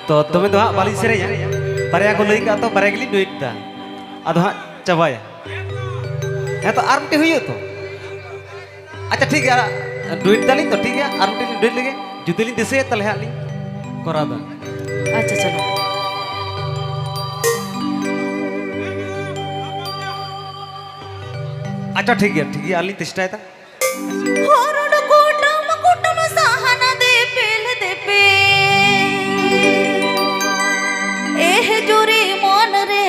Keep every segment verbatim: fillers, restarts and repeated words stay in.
ᱛᱚ ᱫᱚᱢᱮ ᱫᱚ ᱦᱟᱸᱜ ᱵᱟᱹᱞᱤᱧ ᱥᱮᱨᱮᱧᱟ, ᱵᱟᱨᱭᱟ ᱠᱚ ᱞᱟᱹᱭ ᱠᱟᱜᱼᱟ, ᱛᱚ ᱵᱟᱨᱭᱟ ᱜᱮᱞᱤᱧ ᱰᱩᱭᱮᱴ ᱫᱟ, ᱟᱫᱚ ᱦᱟᱸᱜ ᱪᱟᱵᱟᱭᱟ᱾ ᱦᱮᱸ, ᱛᱚ ᱟᱨ ᱢᱤᱫᱴᱤᱡ ᱦᱩᱭᱩᱜᱼᱟ ᱛᱚ᱾ ᱟᱪᱪᱷᱟ, ᱴᱷᱤᱠ ᱜᱮᱭᱟ, ᱰᱩᱭᱮᱴ ᱫᱟᱞᱤᱧ ᱛᱚ, ᱴᱷᱤᱠ ᱜᱮᱭᱟ, ᱟᱨ ᱢᱤᱫᱴᱤᱡ ᱞᱤᱧ ᱰᱩᱭᱮᱴ ᱞᱮᱜᱮ, ᱡᱩᱫᱤ ᱞᱤᱧ ᱫᱤᱥᱟᱹᱭᱟ ᱛᱟᱦᱚᱞᱮ ᱦᱟᱸᱜ ᱞᱤᱧ ᱠᱚᱨᱟᱣ ᱫᱟ᱾ ᱟᱪᱪᱷᱟ, ᱪᱚᱞᱚ᱾ ᱟᱪᱪᱷᱟ, ᱴᱷᱤᱠ ᱜᱮᱭᱟ, ᱴᱷᱤᱠ ᱜᱮᱭᱟ, ᱟᱹᱞᱤᱧ ᱪᱮᱥᱴᱟᱭᱮᱫᱟ᱾ ᱦᱩᱨᱩᱰ ᱠᱩᱴᱟᱹᱢ ᱠᱩᱴᱟᱹᱢ ᱥᱟᱦᱟᱱ ᱫᱤᱯᱤᱞ ᱫᱤᱯᱤᱞ, ᱮᱦ ᱡᱩᱨᱤ ᱢᱚᱱ ᱨᱮ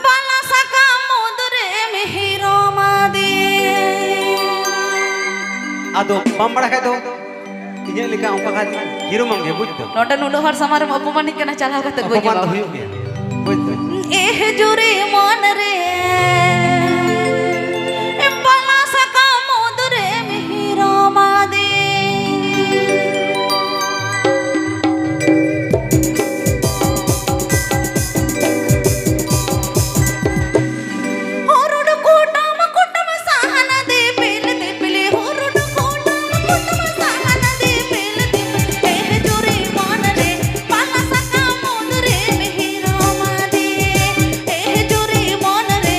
ᱵᱟᱞᱟ ᱥᱟᱠᱟᱢ ᱢᱩᱫᱽ ᱨᱮᱢ ᱦᱤᱨᱚᱢ ᱟᱫᱮ᱾ ᱟᱫᱚ ᱵᱟᱢ ᱵᱟᱲᱟᱭ ᱠᱷᱟᱡ ᱫᱚ ᱤᱧᱟᱹᱜ ᱞᱮᱠᱟ ᱚᱱᱠᱟ ᱠᱷᱟᱡ ᱦᱤᱨᱚᱢᱟᱢ ᱜᱮ, ᱵᱩᱡᱽ ᱫᱟᱢ? ᱱᱚᱰᱮ ᱱᱩᱱᱟᱹᱜ ᱦᱚᱲ ᱥᱟᱢᱟᱝ ᱨᱮᱢ ᱚᱯᱚᱢᱟᱱᱤᱧ ᱠᱟᱱᱟ, ᱪᱟᱞᱟᱣ ᱠᱟᱛᱮ ᱜᱚᱡ ᱚᱯᱚᱢᱟᱱ ᱫᱚ ᱦᱩᱭᱩᱜ ᱜᱮᱭᱟ, ᱵᱩᱡᱽ ᱫᱟᱢ? ᱮᱦ ᱡᱩᱨᱤ ᱢᱚᱱ ᱨᱮ ᱵᱟᱞᱟ ᱥᱟᱠᱟᱢ ᱢᱩᱫᱽ ᱨᱮᱢ ᱦᱤᱨᱚᱢ ᱟᱫᱮ᱾ ᱦᱩᱨᱩᱰ ᱠᱩᱴᱟᱹᱢ ᱠᱩᱴᱟᱹᱢ ᱥᱟᱦᱟᱱ ᱫᱤᱯᱤᱞ ᱫᱤᱯᱤᱞ, ᱦᱩᱨᱩᱰ ᱠᱩᱴᱟᱹᱢ ᱠᱩᱴᱟᱹᱢ ᱥᱟᱦᱟᱱ ᱫᱤᱯᱤᱞ ᱫᱤᱯᱤᱞ, ᱮᱦ ᱡᱩᱨᱤ ᱢᱚᱱ ᱨᱮ ᱯᱟᱞᱟ ᱥᱟᱠᱟᱢ ᱢᱩᱫᱽ ᱨᱮᱢ ᱦᱤᱨᱚᱢ ᱟᱫᱮ᱾ ᱮᱦ ᱡᱩᱨᱤ ᱢᱚᱱ ᱨᱮ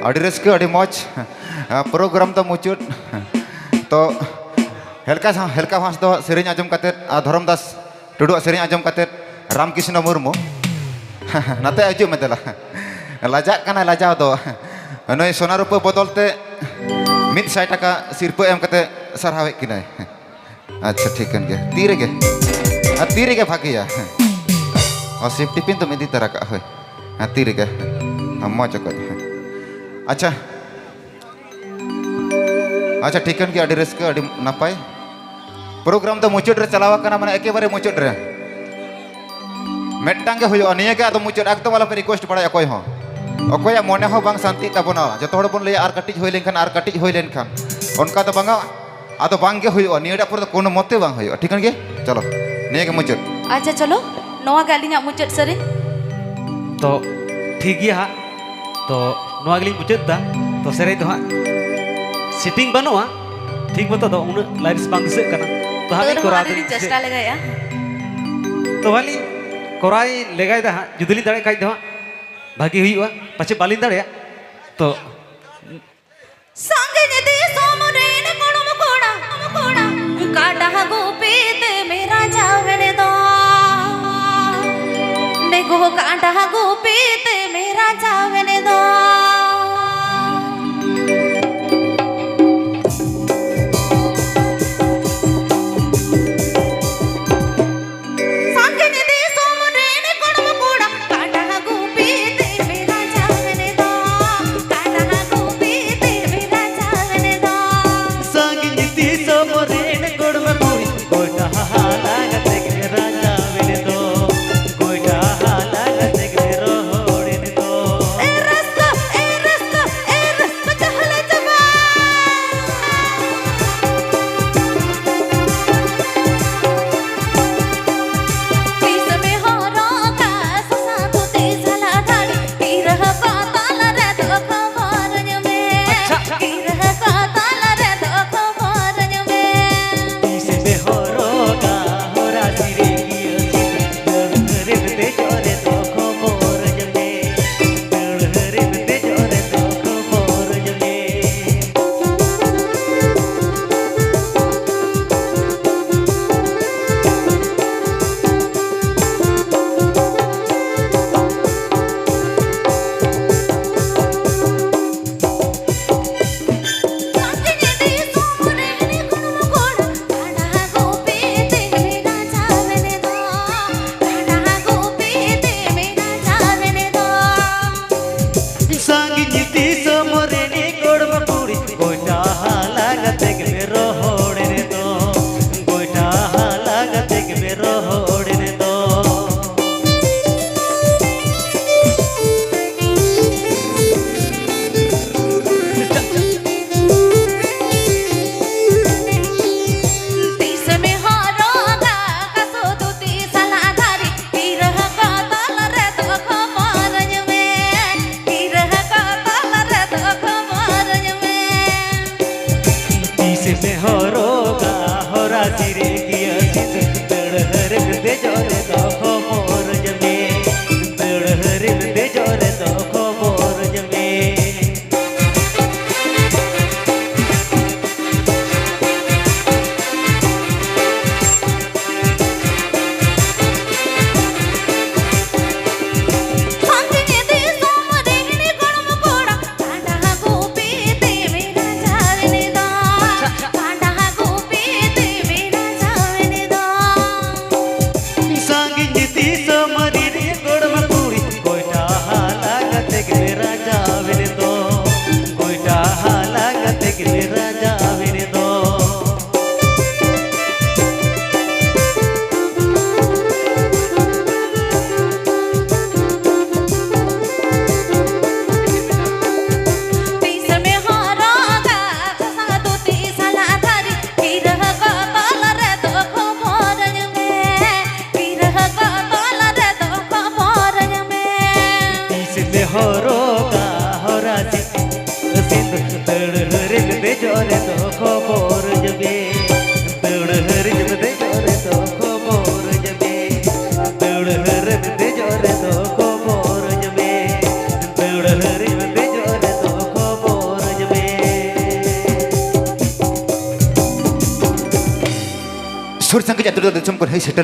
ᱟᱹᱰᱤ ᱨᱟᱹᱥᱠᱟᱹ, ᱟᱹᱰᱤ ᱢᱚᱡᱽ᱾ ᱯᱨᱳᱜᱨᱟᱢ ᱫᱚ ᱢᱩᱪᱟᱹᱫ᱾ ᱛᱚ, ᱦᱮᱞᱠᱟ ᱥᱟ-, ᱦᱮᱞᱠᱟ ᱦᱟᱸᱥ ᱫᱚ ᱥᱮᱨᱮᱧ ᱟᱸᱡᱚᱢ ᱠᱟᱛᱮᱫ ᱟᱨ ᱫᱷᱚᱨᱚᱢ ᱫᱟᱥ ᱴᱩᱰᱩᱣᱟᱜ ᱥᱮᱨᱮᱧ ᱟᱸᱡᱚᱢ ᱠᱟᱛᱮᱫ ᱨᱟᱢᱠᱨᱤᱥᱱᱚ ᱢᱩᱨᱢᱩ ᱱᱟᱛᱮ ᱦᱤᱡᱩᱜ ᱢᱮ ᱫᱮᱞᱟ᱾ ᱞᱟᱡᱟᱜ ᱠᱟᱱᱟᱭ ᱞᱟᱡᱟᱣ ᱫᱚ᱾ ᱱᱩᱭ ᱥᱚᱱᱟ ᱨᱩᱯᱟᱹ ᱵᱚᱫᱚᱞ ᱛᱮ ᱢᱤᱫ ᱥᱟᱭ ᱴᱟᱠᱟ ᱥᱤᱨᱯᱟᱹ ᱮᱢ ᱠᱟᱛᱮ ᱥᱟᱨᱦᱟᱣᱮᱫ ᱠᱤᱱᱟᱭ᱾ ᱟᱪᱪᱷᱟ, ᱴᱷᱤᱠ ᱠᱟᱱ ᱜᱮᱭᱟ᱾ ᱛᱤ ᱨᱮᱜᱮ, ᱟᱨ ᱛᱤ ᱨᱮᱜᱮ ᱵᱷᱟᱜᱮᱭᱟ᱾ ᱦᱮᱸ᱾ ᱟᱨ ᱥᱤᱯ ᱴᱤᱯᱤᱱ ᱫᱚᱢ ᱤᱫᱤ ᱛᱟᱨᱟ ᱠᱟᱜ, ᱦᱳᱭ᱾ ᱦᱮᱸ, ᱛᱤ ᱨᱮᱜᱮ᱾ ᱦᱮᱸ, ᱢᱚᱡᱽ ᱚᱠᱚᱡ᱾ ᱦᱮᱸ᱾ ᱟᱪᱪᱷᱟ᱾ ᱟᱪᱪᱷᱟ, ᱴᱷᱤᱠ ᱠᱟᱱ ᱜᱮᱭᱟ, ᱟᱹᱰᱤ ᱨᱟᱹᱥᱠᱟᱹ, ᱟᱹᱰᱤ ᱱᱟᱯᱟᱭ᱾ ᱯᱨᱳᱜᱨᱟᱢ ᱫᱚ ᱢᱩᱪᱟᱹᱫ ᱨᱮ ᱪᱟᱞᱟᱣ ᱟᱠᱟᱱᱟ, ᱢᱟᱱᱮ ᱮᱠᱮᱵᱟᱨᱮ ᱢᱩᱪᱟᱹᱫ ᱨᱮ᱾ ᱢᱤᱫᱴᱟᱝ ᱜᱮ ᱦᱩᱭᱩᱜᱼᱟ, ᱱᱤᱭᱟᱹ ᱜᱮ ᱟᱫᱚ ᱢᱩᱪᱟᱹᱫ, ᱮᱠᱫᱚᱢ ᱟᱞᱚᱯᱮ ᱨᱤᱠᱩᱭᱮᱥᱴ ᱵᱟᱲᱟᱭᱟ ᱚᱠᱚᱭ ᱦᱚᱸ᱾ ᱚᱠᱚᱭᱟᱜ ᱢᱚᱱᱮ ᱦᱚᱸ ᱵᱟᱝ ᱥᱟᱱᱛᱤᱜ ᱛᱟᱵᱚᱱᱟ, ᱡᱚᱛᱚ ᱦᱚᱲ ᱵᱚᱱ ᱞᱟᱹᱭᱟ ᱟᱨ ᱠᱟᱹᱴᱤᱡ ᱦᱩᱭ ᱞᱮᱱᱠᱷᱟᱱ, ᱟᱨ ᱠᱟᱹᱴᱤᱡ ᱦᱩᱭ ᱞᱮᱱᱠᱷᱟᱱ, ᱚᱱᱠᱟ ᱫᱚ ᱵᱟᱝᱟ, ᱟᱫᱚ ᱵᱟᱝ ᱜᱮ ᱦᱩᱭᱩᱜᱼᱟ, ᱱᱤᱭᱟᱹᱴᱟᱜ ᱯᱚᱨᱮ ᱫᱚ ᱠᱳᱱᱳ ᱢᱚᱛᱮ ᱵᱟᱝ ᱦᱩᱭᱩᱜᱼᱟ, ᱴᱷᱤᱠᱟᱹᱱ ᱜᱮ? ᱪᱚᱞᱚ, ᱱᱤᱭᱟᱹ ᱜᱮ ᱢᱩᱪᱟᱹᱫ᱾ ᱟᱪᱪᱷᱟ, ᱪᱚᱞᱚ, ᱱᱚᱣᱟ ᱜᱮ ᱟᱹᱞᱤᱧᱟᱜ ᱢᱩᱪᱟᱹᱫ ᱥᱮᱨᱮᱧ᱾ ᱛᱚ, ᱴᱷᱤᱠ ᱜᱮᱭᱟ ᱦᱟᱸᱜ, ᱛᱚ, ᱱᱚᱣᱟ ᱜᱮᱞᱤᱧ ᱢᱩᱪᱟᱹᱫ ᱮᱫᱟ᱾ ᱛᱚ, ᱥᱮᱨᱮᱧ ᱫᱚ ᱦᱟᱸᱜ ᱥᱮᱴᱤᱝ ᱵᱟᱹᱱᱩᱜᱼᱟ, ᱴᱷᱤᱠ ᱢᱚᱛᱚ ᱫᱚ ᱩᱱᱟᱹᱜ ᱞᱟᱭᱤᱱᱥ ᱵᱟᱝ ᱫᱤᱥᱟᱹᱜ ᱠᱟᱱᱟ᱾ ᱛᱚ, ᱦᱟᱸᱜ ᱛᱟᱹᱣ ᱞᱤᱧ ᱨᱮᱦᱚᱸ ᱠᱚᱨᱟᱣ ᱟᱹᱞᱤᱧ ᱫᱟᱞᱤᱧ ᱞᱤᱧ ᱪᱮᱥᱴᱟ ᱞᱮᱜᱟᱭᱮᱫᱼᱟ᱾ ᱛᱚ, ᱦᱟᱸᱜ ᱞᱤᱧ ᱠᱚᱨᱟᱣ ᱞᱮᱜᱟᱭ ᱫᱟ ᱦᱟᱸᱜ, ᱡᱩᱫᱤ ᱞᱤᱧ ᱫᱟᱲᱮᱭᱟᱜ ᱠᱷᱟᱡ ᱫᱚ ᱦᱟᱸᱜ ᱵᱷᱟᱹᱜᱤ ᱦᱩᱭᱩᱜᱼᱟ, ᱯᱟᱪᱮᱫ ᱵᱟᱹᱞᱤᱧ ᱫᱟᱲᱮᱭᱟᱜ᱾ ᱛᱚ, ᱥᱟᱸᱜᱮ ᱧᱤᱫᱤ ᱥᱚᱢᱚᱭ ᱨᱮᱱ ᱜᱚᱲᱚᱢ ᱠᱚᱲᱟ, ᱠᱚᱲᱟ, ᱠᱟᱰᱟ ᱜᱩᱯᱤ ᱛᱮ ᱢᱮᱨᱟ ᱡᱟᱣᱮᱱ ᱫᱚ᱾ ᱱᱮᱜᱚ ᱠᱟᱰᱟ ᱜᱩᱯᱤ ᱛᱮ ᱢᱮᱨᱟ ᱡᱟᱣᱮᱱ ᱫᱚ᱾ ᱥᱟᱸᱜᱮ ᱧᱤᱫᱤ ᱥᱚᱢᱚᱭ ᱨᱮᱱ ᱜᱚᱲᱚᱢ ᱠᱚᱲᱟ, ᱠᱟᱰᱟ ᱜᱩᱯᱤ ᱛᱮ ᱢᱮᱨᱟ ᱡᱟᱣᱮᱱ ᱫᱚ᱾ ᱠᱟᱰᱟ ᱜᱩᱯᱤ ᱫᱚ ᱠᱷᱚᱵᱚᱨ ᱧᱟᱢᱮ, ᱫᱟᱹᱣᱲᱟᱹ ᱨᱮᱢ ᱫᱮᱡᱚᱜ ᱨᱮᱫᱚ ᱠᱷᱚᱵᱚᱨ ᱧᱟᱢᱮ, ᱫᱟᱹᱣᱲᱟᱹ ᱨᱮᱢ ᱫᱮᱡᱚᱜ ᱨᱮᱫᱚ ᱠᱷᱚᱵᱚᱨ ᱧᱟᱢᱮ, ᱫᱟᱹᱣᱲᱟᱹ ᱨᱮᱢ ᱫᱮᱡᱚᱜ ᱨᱮᱫᱚ ᱠᱷᱚᱵᱚᱨ ᱧᱟᱢᱮ᱾ ᱥᱩᱨ ᱥᱟᱺᱜᱤᱧ ᱟᱹᱛᱩ ᱫᱤᱥᱚᱢ ᱠᱷᱚᱱ ᱦᱮᱡ ᱥᱮᱴᱮᱨ